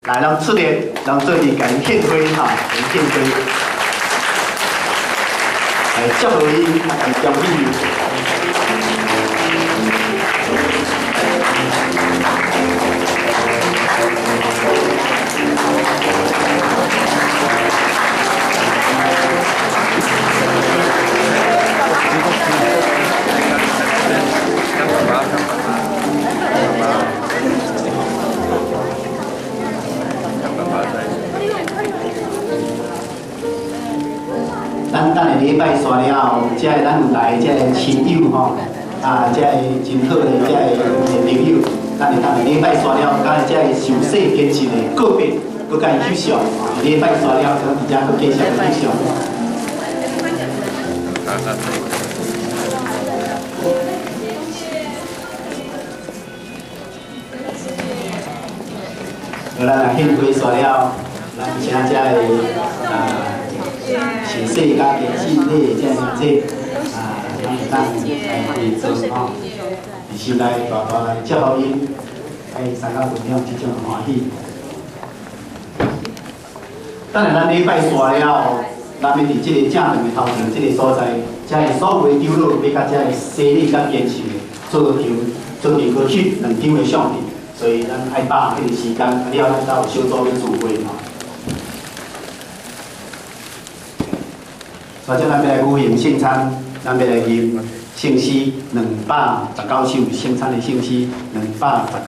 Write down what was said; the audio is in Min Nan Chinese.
來，咱出力，咱做陣共𪜶獻花吼，共𪜶獻花，來祝賀𪜶，啊，共恭喜𪜶。咱等下禮拜煞了後，這个咱有來這个親友吼，啊，這个真好的這个朋友，咱會當禮拜煞了，佮這个受洗堅信的個別，閣共伊翕相，禮拜煞了，咱佇遮閣繼續翕相。咱來獻花煞了，咱請這个啊。受洗佮堅信禮的這兄弟啊，咱會當來跪坐吼，佇心內大大來祝福𪜶，來參加分享這種歡喜。等下咱禮拜煞了後，咱欲佇這个正堂的頭前這个所在，遮个所有的長老欲佮遮个洗禮佮堅信的做場做陣過翕兩張的相片，所以咱愛把握彼個時間，了咱才有小組欲聚會吼。所以，咱欲來舉行聖餐，咱欲來吟聖詩219首聖餐的聖詩219。